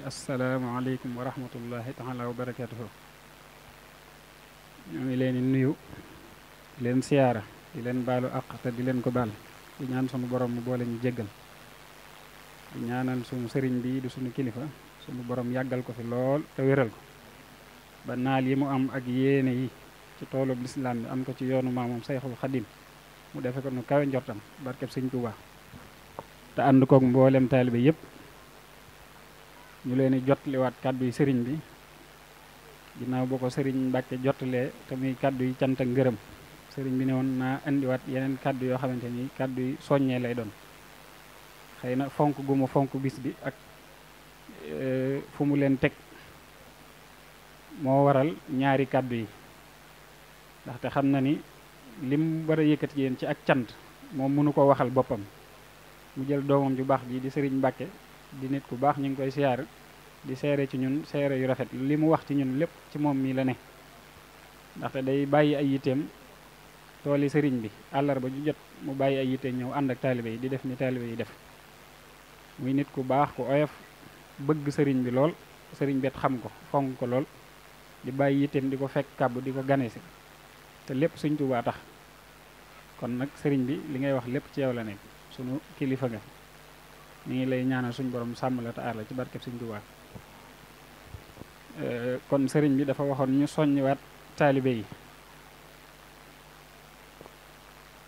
asalaamaaleykum wa rahmatullahi taala wa barakatuhu. ñoo ngi leen di nuyu di leen siyaara di leen baalu àq te di leen ko baal di ñaan sunu borom mu boole ñu jéggal di ñaanal sunu sëriñ bi di sunu kilifa sunu borom yàggal ko fi lool te wéral ko ba naal yi mu am ak yéene yi ci toolub lislaam bi am ko ci yoonu maamam Sayxul Xadim mu defe ko nu kawe njortam barkeb sëñ Tuubaa te ànd koog mboolem taalibe yépp. ñu leen di jotliwaat kàddu yi sëriñ bi ginnaaw boo ko sëriñ Mbàkke jotlee te muy kàddu yi cant ak ngërëm sëriñ bi ne woon naa indiwaat yeneen kàddu yoo xamante ni kàddu yi soññee lay doon xëy na fonk gu mu fonk bis bi ak fu mu leen teg moo waral ñaari kàddu yi ndaxte xam na ni lim war a yëkkati yéen ci ak cant moom mënu ko waxal boppam mu jël doomam ju baax ji di sëriñ Mbàkke di nit ku baax ñu ngi koy siyaar di seere ci ñun seere yu rafet li mu wax ci ñun lépp ci moom mii la ne ndaxte day bàyyi ay yitteem tooli sëriñ bi àllarba ju jot mu bàyyi ay yitteem ñëw ànd ak taalibe yi di def ni taalibe yi def muy nit ku baax ku oyof bëgg sëriñ bi lool sëriñ bet xam ko fonk ko lool di bàyyi yitteem di ko fekk kàbb di ko ganesi te lépp Sëriñ Tuubaa tax kon nag sëriñ bi li ngay wax lépp ci yow la nekk sunu kilifa nga ñu ngi lay ñaanal suñ borom sàmm la te aar la ci barkeb Sëriñ Tuubaa kon sëriñ bi dafa waxoon ñu soññiwaat taalibe yi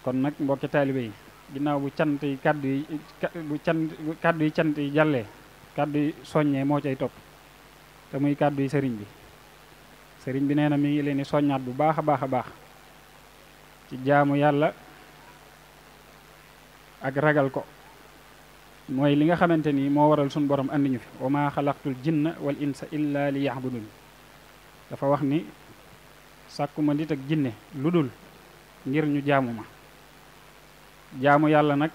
kon nag mbokki taalibe yi ginnaaw bu cant yi kàddu yi cant yi jàllee kàddu yi soññee moo cay topp te muy kàddu yi sëriñ bi nee na mi ngi leen di soññaat bu baax a baax a baax ci jaamu yàlla ak ragal ko mooy li nga xamante ni moo waral suñu borom andi ñu fi wa maa xalaqtul jinna wal insa illa li yaxbudun dafa wax ni sàkkuma nit ak jinne lu dul ngir ñu jaamu ma jaamu yàlla nag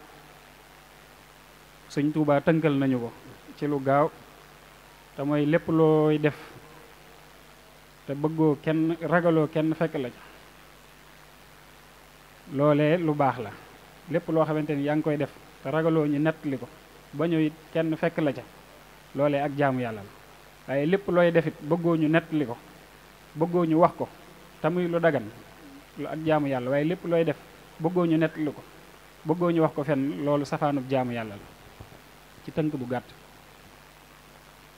Sëñ Tuubaa tënkal nañu ko ci lu gaaw te mooy lépp looy def te bëggoo kenn ragaloo kenn fekk la ca loolee lu baax la lépp loo xamante ni yaa ngi koy def te ragaloo ñu nettali ko ba ñëw it kenn fekk la ca loolee ak jaamu yàlla la waaye lépp looy defit bëggoo ñu nettali ko bëggoo ñu wax ko te muy lu dagan lu ak jaamu yàlla waaye lépp looy def bëggoo ñu nettali ko bëggoo ñu wax ko fenn loolu safaanub jaamu yàlla la ci tënk bu gàtt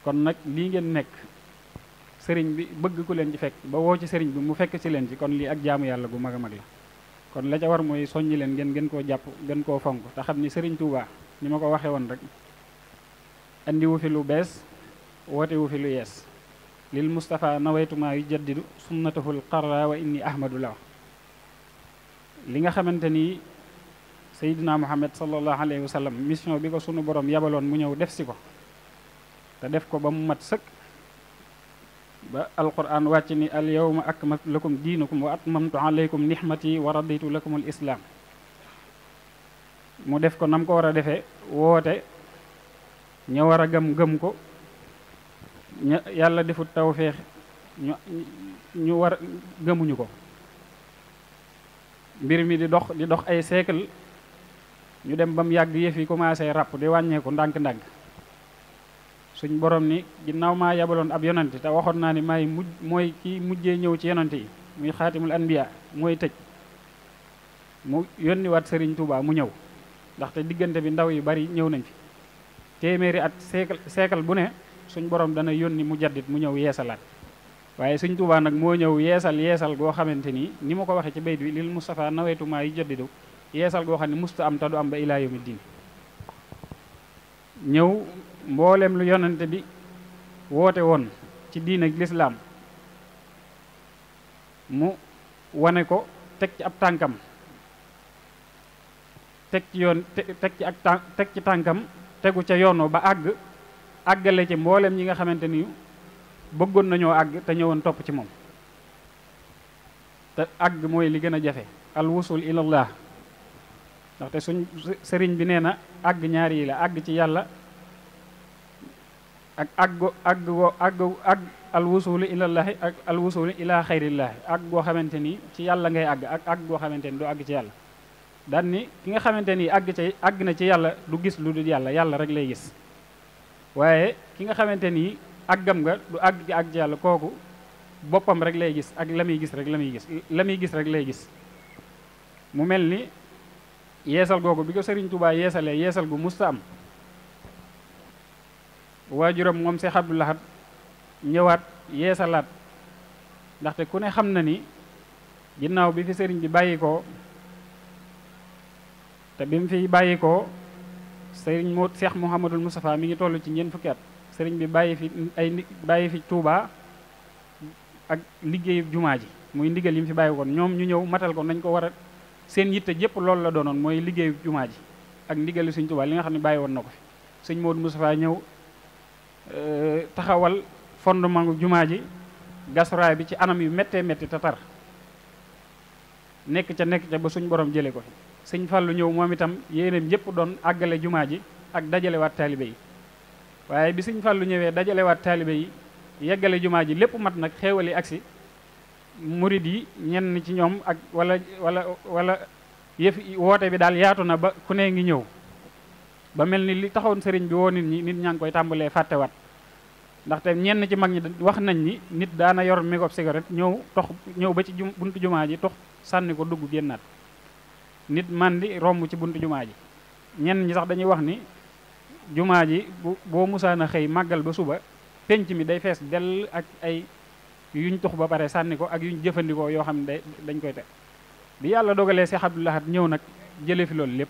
kon nag lii ngeen nekk sëriñ bi bëgg ku leen ci fekk ba woo ci sëriñ bi mu fekk ci leen ci kon lii ak jaamu yàlla gu mag a mag la kon la ca war mooy soññi leen ngeen gën koo jàpp gën koo fonk te xam ni sëriñ Tuubaa ni ma ko waxee woon rek andiwu fi lu bees wootewu fi lu yees lil Mustafa nawaytuma yu jaddidu sunnatahul qarra wa inni ahmadu la li nga xamante ni Seydina Muhammad sallallahu alayhi wa sallam mission bi ko sunu borom yabaloon mu ñëw def si ko te def ko ba mu mat sëkk ba alquran wàcc ni al yawma akmaltu lakum diinakum wa atmamtu alaykum nihmati wa raditu lakum al islam mu def ko nam ko war a defee woote ña war a gëm ko ña yàlla defut tawfeex ñu war gëmuñu ko mbir mi di dox ay siècle ñu dem ba mu yàgg yëf yi commencé ràpp di wàññeeku ndànk-ndànk suñ borom ni ginnaaw maa yabaloon ab yonante te waxoon naa ni maay mooy kii mujjee ñëw ci yonante yi muy xaatimul anbiya mooy tëj mu yónniwaat Sëriñ Tuubaa mu ñëw ndaxte diggante bi ndaw yu bari ñëw nañ fi téeméeri at siècle bu ne suñ borom dana yónni mu jaddit mu ñëw yeesalaat waaye Sëriñ Tuubaa nag moo ñëw yeesal goo xamante ni ma ko waxee ci bayt bi lil Mustafa nawaytumaa yu jaddidu yeesal goo xam ne musta am te du am ba ilaa yawmi diin ñëw mboolem lu yonante bi woote woon ci diin ak lislaam mu wane ko teg ci ab tànkam teg ci tànkam tegu ca yoonoo ba àggale ci mboolem ñi nga xamante ni bëggoon nañoo àgg te ñëwoon topp ci moom te àgg mooy li gën a jafe al wusul ilallah ndaxte suñ sëriñ bi nee na àgg ñaar yi la àgg ci yàlla ak àgg al wusulu ilallahi ak al wusulu ila xayrillaahi àgg goo xamante ni ci yàlla ngay àgg ak àgg goo xamante ni du àgg ci yàlla daan ni ki nga xamante ni àgg na ci yàlla du gis lu dul yàlla rek lay gis waaye ki nga xamante ni àggam nga du àgg ci àgg ci yàlla kooku boppam rek lay gis ak la muy gis rek la muy gis rek lay gis. mu mel ni yeesal googu bi ko Sëriñ Tuubaa yeesalee yeesal gu musta am, waajuram moom Seex Abdul Ahad ñëwaat yeesalaat, ndaxte ku ne xam na ni ginnaaw bi fi sëriñ bi bàyyi ko te bi mu fi bàyyi ko sëriñ moo Seex Muhammadul Moustapha mi ngi toll ci ñeent fukki at, sëriñ bi bàyyi fi Tuubaa ak liggéeyu jumaa ji muy ndigal yi mu fi bàyyi koon ñoom ñu ñëw matal ko nañ ko war a seen yitte jëpp loolu la doonoon mooy liggéeyu jumaa ji ak ndigali Sëriñ Tuubaa li nga xam ne bàyyi woon na ko fi. sëñ Moodu Moustapha ñëw taxawal fondement jumaa ji gasuraay bi ci anam yu méttee métti te tar nekk ca ba suñ borom jëlee ko fi. sëñ Fàllu ñëw moom itam yéeneem yëpp doon àggale jumaa ji ak dajalewaat taalibe yi, waaye bi sëñ Fàllu ñëwee dajalewaat taalibe yi yeggale jumaa ji lépp mat nag xéewali agsi murid yi ñenn ci ñoom ak wala yëf woote bi daal yaatu na ba ku ne ngi ñëw ba mel ni li taxoon sëriñ bi woo nit ñaa ngi koy tàmbalee fàttewaat, ndaxte ñenn ci mag ñi wax nañ ni nit daana yor mégob cigarette ñëw ba ci buntu jumaa ji tox sànni ko dugg génnaat, nit man di romb ci buntu jumaa ji. ñenn ñi sax dañuy wax ni jumaa ji boo musaana xëy màggal ba suba penc mi day fees dell ak ay yuñ tux ba pare sànni ko ak yuñ jëfandikoo yoo xam ne dañ koy teg. bi yàlla dogalee Seex Abdul Ahad ñëw nag jële fi loolu lépp,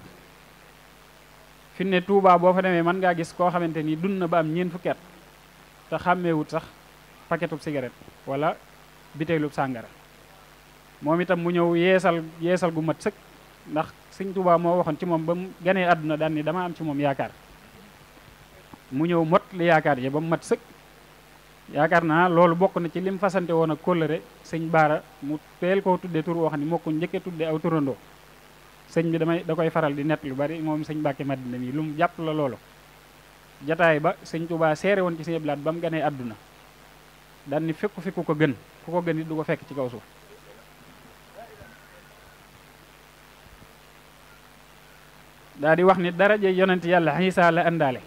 fi ne Tuubaa boo fa demee mën ngaa gis koo xamante ni dund na ba am ñeent fukki at te xàmmeewut sax paquetub cigarette wala biteelub sàngara. moom itam mu ñëw yeesal gu mat sëkk, ndax Sëñ Tuubaa moo waxoon ci moom ba mu ganee àdduna daan ni dama am ci moom yaakaar. mu ñëw mot li yaakaar ji ba mu mat sëkk. yaakaar naa loolu bokk na ci lim fasante woon ak kóllëre sëñ Baara mu teel koo tuddee tur woo xam ne moo ko njëkkee tuddee aw turandoo. sëñ bi da koy faral di nett lu bari moom sëñ Mbàkke Madina mi lu mu jàpp la loolu. jataay ba sëñ Tuubaa seere woon ci sëñ Abdu Lahat ba mu ganee àdduna daan ni fekku fi ku ko gën it du ko fekk ci kaw suuf. daa di wax ni daraje yonent yàlla Isaa la àndaale.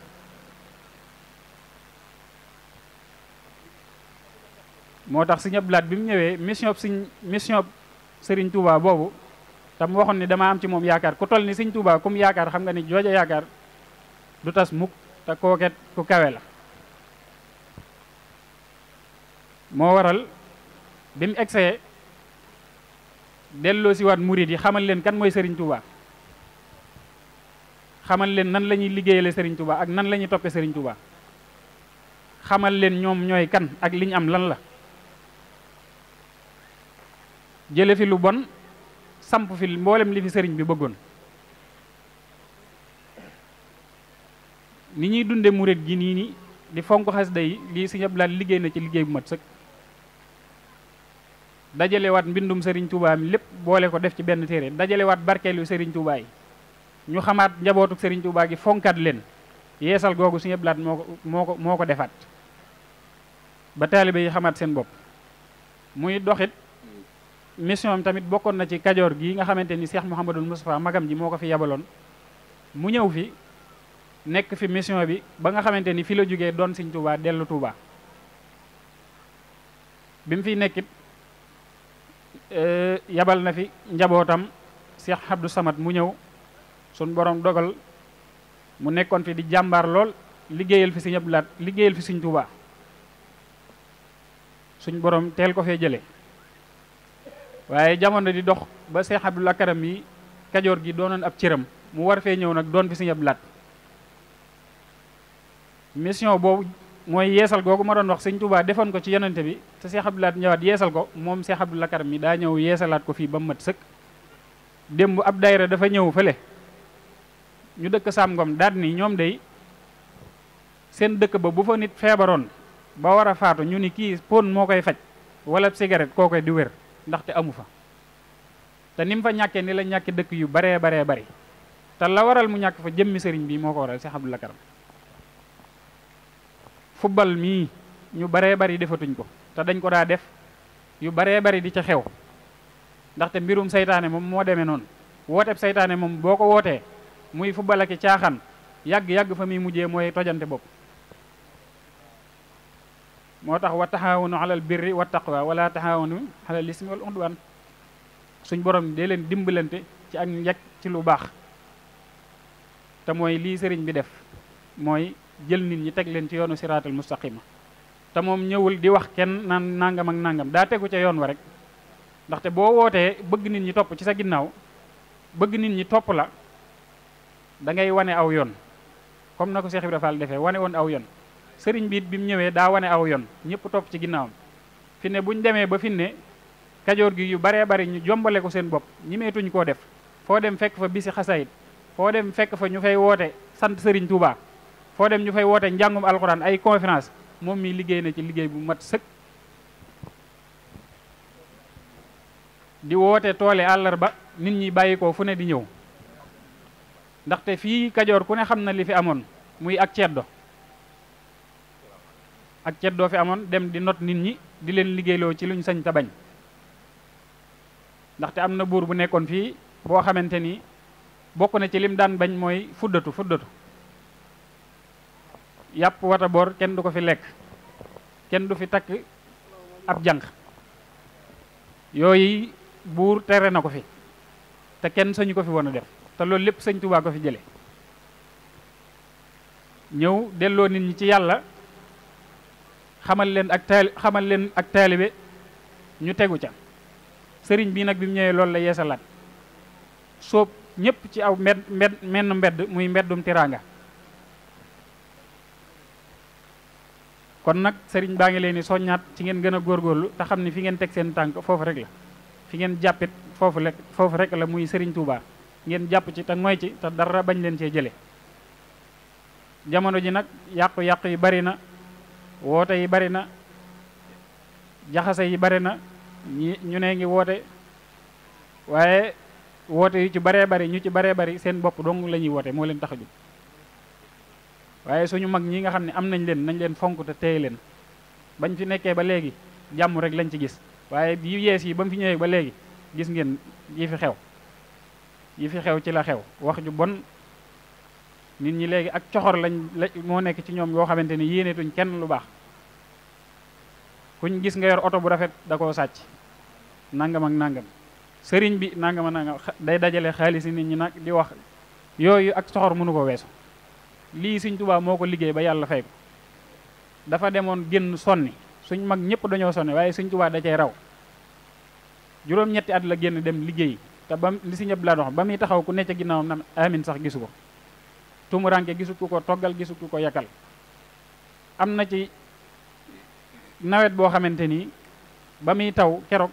moo tax sëñ Abdu Lahat bi mu ñëwee mission Sëriñ Tuubaa boobu tam waxoon ni dama am ci moom yaakaar ku toll ni Sëriñ Tuubaa kum yaakaar xam nga ni jooja yaakaar du tas mukk te kooket ku kawe la. moo waral bi mu egsee delloo si waat murid yi xamal leen kan mooy Sëriñ Tuubaa, xamal leen nan la ñuy liggéeyale Sëriñ Tuubaa ak nan la ñuy toppe Sëriñ Tuubaa, xamal leen ñoom ñooy kan ak li ñu am lan la. jële fi lu bon samp fi mboolem li fi sëriñ bi bëggoon. ni ñuy dunde murid gi nii di fonk xasida yi lii Sëñ Abdu Lahat liggéey na ci liggéey bu mat sëkk. dajalewaat mbindum Sëriñ Tuubaa mi lépp boole ko def ci benn téere, dajalewaat barkeelu Sëriñ Tuubaa yi ñu xamaat njabootuk Sëriñ Tuubaa gi fonkat leen. yeesal googu Sëñ Abdu Lahat moo ko defaat ba taalibe yi xamaat seen bopp. muy doxit mission am tamit bokkoon na ci Kajoor gi nga xamante ni Seex Muhammadul Moustapha magam ji moo ko fi yabaloon mu ñëw fi nekk fi mission bi ba nga xamante ni fi la jógee doon Sëriñ Tuubaa dellu Tuubaa. bi mu fiy nekkit yabal na fi njabootam Seex Abdou Samad mu ñëw sun borom dogal mu nekkoon fi di jàmbaar lool liggéeyal fi Sëñ Abdu Lahat liggéeyal fi Sëñ Tuubaa. suñ borom teel ko fee jële waaye jamono di dox ba Seex Abdul Karam yi Kajoor gi doonoon ab cëram mu war fee ñëw nag doon fi Sëñ Abdu Lahat. mission boobu mooy yeesal googu ma doon wax Sëñ Tuubaa defoon ko ci yonente bi te Seex Abdu Lahat ñëwaat yeesal ko moom Seex Abdul Karam yi daa ñëw yeesalaat ko fii ba mu mat sëkk. démb ab daayira dafa ñëw fële ñu dëkk Sam Ngom daal ni ñoom day seen dëkk ba bu fa nit feebaroon ba war a faatu ñu ni kii pon moo koy faj wala cigarette koo koy di wér ndaxte amu fa. te ni mu fa ñàkkee ni la ñàkki dëkk yu baree bari te la waral mu ñàkk fa jëmmi sëriñ bi moo ko waral Seex Abdul Karam. football mii ñu baree bari defatuñ ko te dañ ko daa def yu baree bari di ca xew ndaxte mbirum saytaane moom moo demee noonu. wooteeb saytaane moom boo ko wootee muy football ak caaxaan yàgg fa muy mujjee mooy tojante bopp. moo tax wa taxaawunu alal birri wa taqwa wala taxaawunu alal ismi wal udwan suñ borom dee leen dimbalante ci ak njekk ci lu baax te mooy lii sëriñ bi def mooy jël nit ñi teg leen ci yoonu siraatal mustaqima te moom ñëwul di wax kenn naan nangam ak nangam daa tegu ca yoon wa rek ndaxte boo wootee bëgg nit ñi topp ci sa ginnaaw bëgg nit ñi topp la da ngay wane aw yoon comme na ko Cheikh Ibrahima Fall defee wane woon aw yoon sëriñ bi it bi mu ñëwee daa wane aw yoon ñëpp topp ci ginnaawam fi ne buñ demee ba fi ne kajoor gi yu baree bari ñu jombale ko seen bopp ñimeetuñ koo def foo dem fekk fa bisi xasayit foo dem fekk fa ñu fay woote sant sëriñ Touba foo dem ñu fay woote njàngum alxuraan ay conférence moom mi liggéey na ci liggéey bu mat sëkk di woote toole àllarba nit ñi bàyyi ko fu ne di ñëw ndaxte fii kajoor ku ne xam na li fi amoon muy ak ceddoo fi amoon dem di not nit ñi di leen liggéeyloo ci luñ sañ ta bañ ndaxte am na buur bu nekkoon fii boo xamante ni bokk na ci lim daan bañ mooy fuddatu yàpp wata boor kenn du ko fi lekk kenn du fi takk ab jànq yooyu buur tere na ko fi te kenn sañu ko fi woon a def te loolu lépp sëñ Tuubaa ko fi jële ñëw delloo nit ñi ci yàlla xamal leen ak taalibe ñu tegu ca sëriñ bi nag bi mu ñëwee loolu la yeesalaat soob ñëpp ci aw mbedd muy mbeddum tiraanga kon nag sëriñ baa ngi leen di soññaat ci ngeen gën a góorgóorlu te xam ni fi ngeen teg seen tànk foofu rek la fi ngeen jàppit foofu rek la muy sëriñ Touba ngeen jàpp ci te ngoy ci te dara bañ leen cee jële jamono ji nag yàqu-yàqu yi bari na woote yi bari na jaxase yi bari na ñu ne ngi woote waaye woote yu ci baree bari ñu ci baree bari seen bopp dong la ñuy woote moo leen tax a jóg waaye suñu mag ñi nga xam ne am nañ leen fonk te téye leen bañ fi nekkee ba léegi jàmm rek lañ ci gis waaye yu yees yi ba mu fi ñëwee ba léegi gis ngeen yi fi xew ci la xew wax ju bon nit ñi léegi ak coxor moo nekk ci ñoom yoo xamante ni yéenetuñ kenn lu baax kuñ gis nga yor oto bu rafet da koo sàcc nangam ak nangam sëriñ bi nangam ak nangam day dajale xaalis nit ñi nag di wax yooyu ak coxor mënu ko weesu lii Sëñ Tuubaa moo ko liggéey ba yàlla fay ko dafa demoon génn sonni suñ mag ñëpp dañoo sonni waaye Sëñ Tuubaa da cay raw juróom-ñetti at la génn dem liggéey te ba li si ñëpp laa dox ba muy taxaw ku necc ginnaawam na amin sax gisu ko tumuranke gisut ku ko toggal gisut ku ko yakkal am na ci nawet boo xamante ni ba muy taw keroog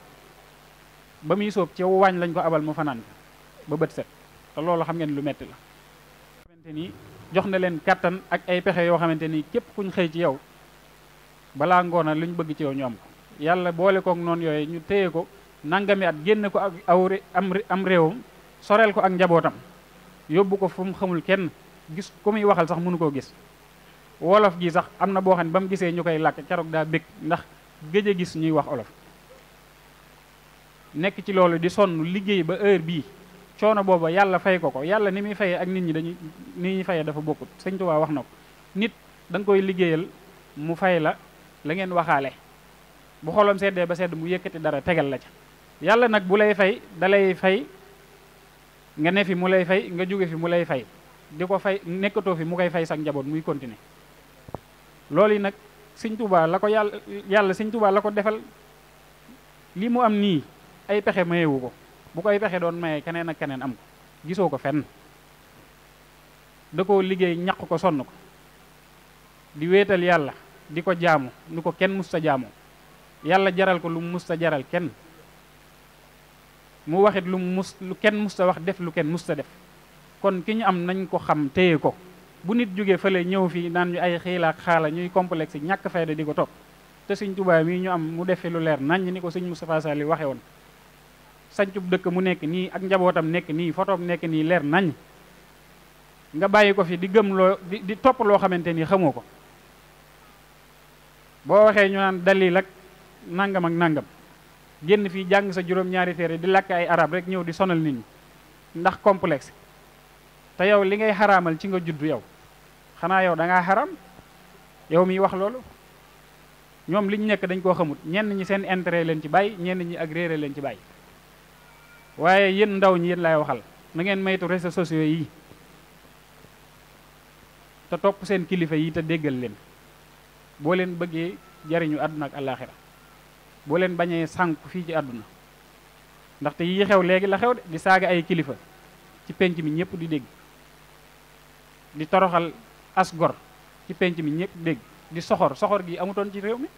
ba muy sóob ci waañ lañ ko abal mu fanaan ba bët set te loolu xam ngeen lu metti la xamante ni jox na leen kàttan ak ay pexe yoo xamante ni képp kuñ xëy ci yow balaa ngoona luñ bëgg ci yow ñu am ko yàlla boole kook noonu yooyu ñu téye ko nangami at génn ko ak am réewam soreel ko ak njabootam yóbbu ko fu mu xamul kenn gis ku muy waxal sax mënu koo gis wolof gi sax am na boo xam ne ba mu gisee ñu koy làkk keroog daa bég ndax gëj a gis ñuy wax olof nekk ci loolu di sonn liggéey ba heure bii coono booba yàlla fay ko yàlla ni muy fayee ak nit ñi ni ñuy fayee dafa bokkut Sëñ Tuubaa wax na ko nit da nga koy liggéeyal mu fay la ngeen waxaale bu xolam seddee ba sedd mu yëkkati dara tegal la ca yàlla nag bu lay fay da lay fay nga ne fi mu lay fay nga jóge fi mu lay fay di ko fay nekkatoo fi mu koy fay sax njaboot muy continuer loolu yi nag Sëñ Tuubaa la ko yàlla Sëñ Tuubaa la ko defal li mu am nii ay pexe mayewu ko bu koy pexe doon maye keneen ak keneen am ko gisoo ko fenn da koo liggéey ñaq ko sonn ko di wéetal yàlla di ko jaamu nu ko kenn musta jaamu yàlla jaral ko lu mu musta jaral kenn mu waxit lu kenn musta wax def lu kenn musta def kon ki ñu am nañ ko xam téye ko bu nit jógee fële ñëw fii naan ñu ay xiilaak xaala ñuy complexe ñàkk fayda di ko topp te Sëñ Tuubaa mii ñu am mu defe lu leer nañ ni ko Sëñ Moustapha Sall waxe woon sancub dëkk mu nekk nii ak njabootam nekk nii fotoom nekk nii leer nañ nga bàyyi ko fi di gëm loo di topp loo xamante ni xamoo ko boo waxee ñu naan dalil ak nangam ak nangam génn fii jàng sa juróom-ñaari téere di làkk ay arab rek ñëw di sonal nit ñi ndax complexe te yow li ngay xaraamal ci nga juddu yow xanaa yow da ngaa xaram yow miy wax loolu ñoom liñ nekk dañ koo xamut, ñenn ñi seen intérêt leen ci bàyyi, ñenn ñi ak réere leen ci bàyyi. waaye yéen ndaw ñi yéen laay waxal, na ngeen maytu réseaux sociaux yi te topp seen kilifa yi te déggal leen boo leen bëggee jariñu àdduna ak àllaaxira, boo leen bañee sànku fii ci àdduna. ndaxte yi xew léegi la xew de, di saaga ay kilifa ci penc mi ñëpp di dégg, di toroxal as gor ci penc mi ñëpp dégg, di soxor gi amutoon ci réew mi.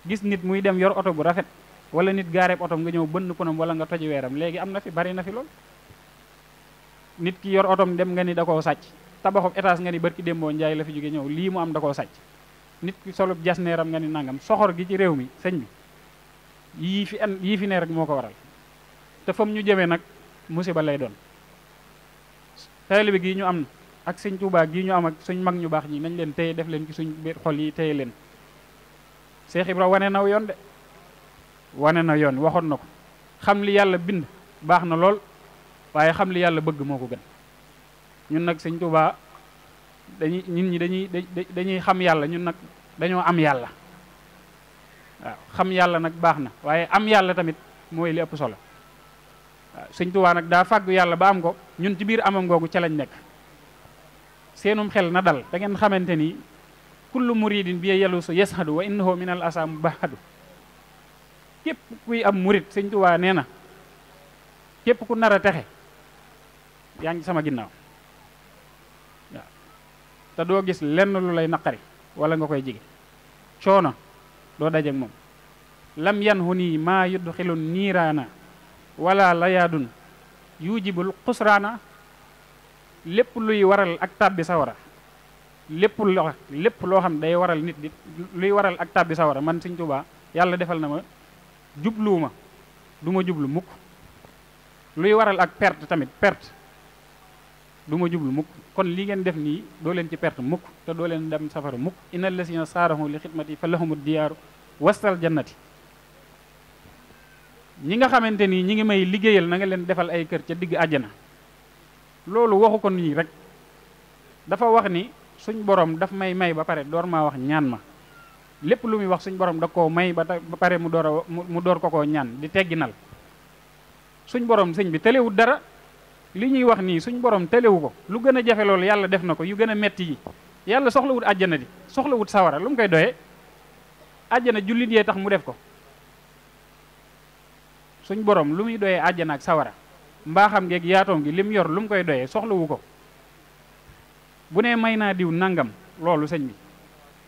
gis nit muy dem yor oto bu rafet wala nit gaareeb otom nga ñëw bënn ponam wala nga toji weeram, léegi am na fi, bari na fi lool. nit ki yor otom dem nga ni da koo sàcc, tabaxub étage nga ni barki démboo njaay la fi jóge ñëw, lii mu am da koo sàcc. nit ki solub jasneeram nga ni nangam. soxor gi ci réew mi sëñ bi yii fi ne rek moo ko waral, te fam ñu jëmee nag musiba lay doon. taalibe gi ñu am ak sëñ Tuubaa gi ñu am ak suñ mag ñu baax ñi, nañ leen téye, def leen ci suñ biir xol yi, téye leen. Seex Ibra wane naw yoon de, wane na yoon, waxoon na ko. xam li yàlla bind baax na lool, waaye xam li yàlla bëgg moo ko gën. ñun nag sëñ Tuubaa dañuy xam yàlla, ñun nag dañoo am yàlla. waaw xam yàlla nag baax na, waaye am yàlla tamit mooy li ëpp solo. waaw sëñ Tuubaa nag daa fàggu yàlla ba am ko, ñun ci biir amam googu ca lañ nekk. seenum xel na dal, da ngeen xamante ni kullu muridin bi yalusu yashadu wa innahu min al asa mubahadu. képp kuy am murid sëñ Tuubaa nee na képp ku nar a texe yaa ngi sama ginnaaw. waaw te doo gis lenn lu lay naqari wala nga koy jige coono doo dajeek moom. lam yanhu nii maa yudxilu niiraana wala layaadun yujibul xusraana. lépp luy waral ak tàbbi sawara, lépp loo xam day waral nit di luy waral ak tàbbi sawara, man sëñ Tuubaa yàlla defal na ma jubluwuma, du ma jublu mukk. luy waral ak perte tamit, perte du ma jublu mukk. kon li ngeen def nii doo leen ci perte mukk, te doo leen dem safara mukk. innal lazina saarahu li xidmati fa lahumu diyaaru wastal jannati. ñi nga xamante nii ñi ngi may liggéeyal na nga leen defal ay kër ca digg àjjana. loolu waxu ko nii rek, dafa wax ni suñ borom daf may ba pare door maa wax ñaan ma. lépp lu muy wax suñ borom da koo may ba pare mu door ko koo ñaan di tegginal. suñ borom sëñ bi telewut dara, li ñuy wax nii suñ borom telewu ko. lu gën a jafe loolu yàlla def na ko, yu gën a metti yi. yàlla soxlawut àjjana di, soxlawut sawara, lu mu koy doyee. àjjana jullit yee tax mu def ko. suñ borom lu muy doyee àjjana ak sawara, mbaaxam ngeeg yaatoom gi lim yor lu mu koy doyee, soxlawu ko. bu nee may naa diw nangam, loolu sëñ bi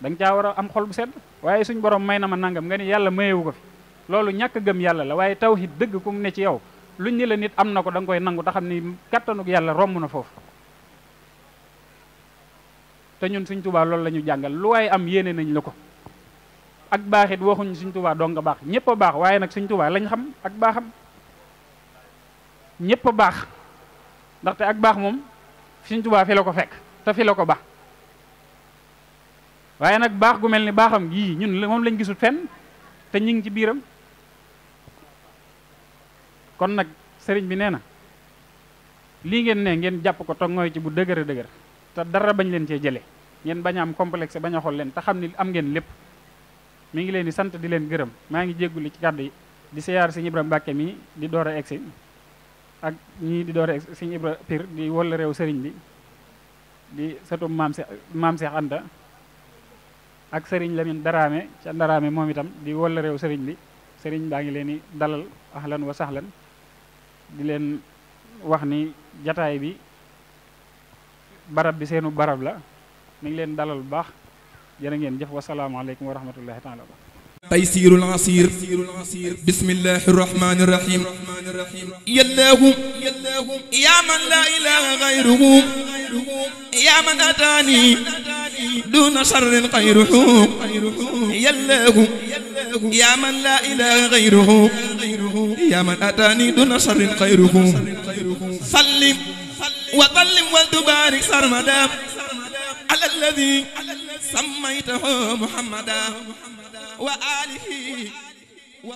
da nga caa war a am xol bu sedd. waaye suñ borom may na ma nangam nga ni yàlla mayewu ko fi, loolu ñàkk gëm yàlla la. waaye tawhid dëgg ku mu ne ci yow, luñ ni la nit am na ko da nga koy nangu te xam ni kattanuk yàlla romb na foofu. te ñun suñ Tuubaa loolu la ñu jàngal, lu waaye am yéene nañ la ko. ak baaxit waxuñ suñ Tuubaa dong nga baax, ñëpp a baax, waaye nag suñ Tuubaa lañ xam ak baaxam. ñëpp a baax, ndaxte ak baax moom suñ Tuubaa fi la ko fekk te fi la ko baax. waaye nag baax gu mel ni baaxam gii ñun moom lañ gisul fenn, te ñu ngi ci biiram. kon nag sëriñ bi nee na lii ngeen ne ngeen jàpp ko te ngooy ci bu dëgër dëgër, te dara bañ leen cee jële. ngeen bañ a am complexe, bañ a xool leen, te xam ni am ngeen lépp. mi ngi leen di sant di leen gërëm. maa ngi jégguli ci kàddu yi di siyaar sëñ Ibra Mbàkke mi di door a egsi, ak ñii di door a egsi sëñ Ibra Pir di walla réew sëriñ bi, di sëtu maam Seex Anta, ak sëriñ Lamin Daraame ca Daraame moom itam di walla réew sëriñ bi. sëriñ baa ngi leen di dalal ahlan wa sahlan, di leen wax ni jataay bi barab bi seenu barab la. mi ngi leen dalal bu baax. jërë ngeen jëf, wasalaamaaleykum wa rahmatullahi taala. taysirul asir bismillahir rahmanir rahim yallahu ya man la ilaha ghayruhu ya man atani duna sharrin ghayruhu yallahu ya man la ilaha ghayruhu ya man atani duna sharrin ghayruhu sallim wa sallim wa tubarik sarmada ala alladhi sammaytahu muhammada wa alihi wa